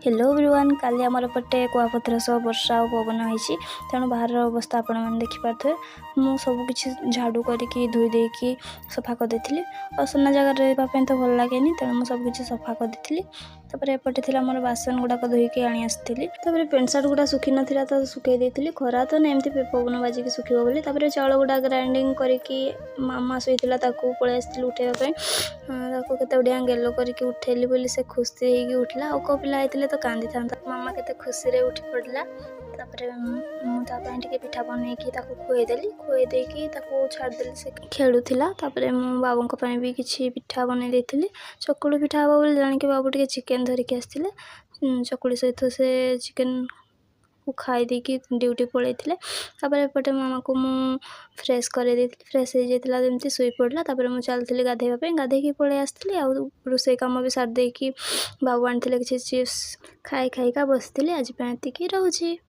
Hello everyone, କାଲି ଆମର ଏପଟେ କୁଆପଥର ସହ ବର୍ଷା ଆଉ ପବନ ହେଇଛି। ତେଣୁ ବାହାରର ଅବସ୍ଥା ଆପଣମାନେ ଦେଖିପାରୁଥିବେ। ମୁଁ ସବୁକିଛି ଝାଡ଼ୁ କରିକି, ଧୋଇ ଦେଇକି ସଫା କରିଦେଇଥିଲି। ଅସନା ଜାଗାରେ ରହିବା ପାଇଁ ତ ଭଲ ଲାଗେନି, ତେଣୁ ମୁଁ ସବୁକିଛି ସଫା କରିଦେଇଥିଲି। ତାପରେ ଏପଟେ ଥିଲା ମୋର ବାସନ ଗୁଡ଼ାକ, ଧୋଇକି ଆଣି ଆସିଥିଲି। ତାପରେ ପ୍ୟାଣ୍ଟ ସାର୍ଟ ଗୁଡ଼ା ଶୁଖିନଥିଲା ତ ଶୁଖେଇ ଦେଇଥିଲି। ଖରା ତ ନା, ଏମିତି ପବନ ବାଜିକି ଶୁଖିବ ବୋଲି। ତାପରେ ଚାଉଳ ଗୁଡ଼ା ଗ୍ରାଇଣ୍ଡିଙ୍ଗ କରିକି ମାମା ଶୋଇଥିଲା, ତାକୁ ପଳେଇ ଆସିଥିଲି ଉଠେଇବା ପାଇଁ। ତାକୁ କେତେ ବଢ଼ିଆ ଗେଲ କରିକି ଉଠେଇଲି ବୋଲି ସେ ଖୁସି ହେଇକି ଉଠିଲା। ଆଉ କେଉଁ ପିଲା ହେଇଥିଲେ ତ କାନ୍ଦିଥାନ୍ତା। ମାମା କେତେ ଖୁସିରେ ଉଠି ପଡ଼ିଲା। ତାପରେ ମୁଁ ତା ପାଇଁ ଟିକେ ପିଠା ବନେଇକି ତାକୁ ଖୁଆଇଦେଲି। ଖୁଆଇ ଦେଇକି ତାକୁ ଛାଡ଼ିଦେଲି, ସେ ଖେଳୁଥିଲା। ତାପରେ ମୁଁ ବାବୁଙ୍କ ପାଇଁ ବି କିଛି ପିଠା ବନେଇ ଦେଇଥିଲି। ଚକୁଳି ପିଠା ହେବ ବୋଲି ଜାଣିକି ବାବୁ ଟିକେ ଚିକେନ୍ ଧରିକି ଆସିଥିଲେ। ଚକୁଳି ସହିତ ସେ ଚିକେନ୍କୁ ଖାଇ ଦେଇକି ଡ୍ୟୁଟି ପଳେଇଥିଲେ। ତାପରେ ଏପଟେ ମାମାକୁ ମୁଁ ଫ୍ରେଶ୍ କରେଇ ଦେଇଥିଲି। ଫ୍ରେଶ୍ ହେଇଯାଇଥିଲା ଯେମିତି, ଶୋଇପଡ଼ିଲା। ତାପରେ ମୁଁ ଚାଲିଥିଲି ଗାଧେଇବା ପାଇଁ। ଗାଧେଇକି ପଳେଇ ଆସିଥିଲି ଆଉ ରୋଷେଇ କାମ ବି ସାରି ଦେଇକି, ବାବୁ ଆଣିଥିଲେ କିଛି ଚିପ୍ସ, ଖାଇ ଖାଇକା ବସିଥିଲି। ଆଜି ପାଇଁ ଏତିକି, ରହୁଛି।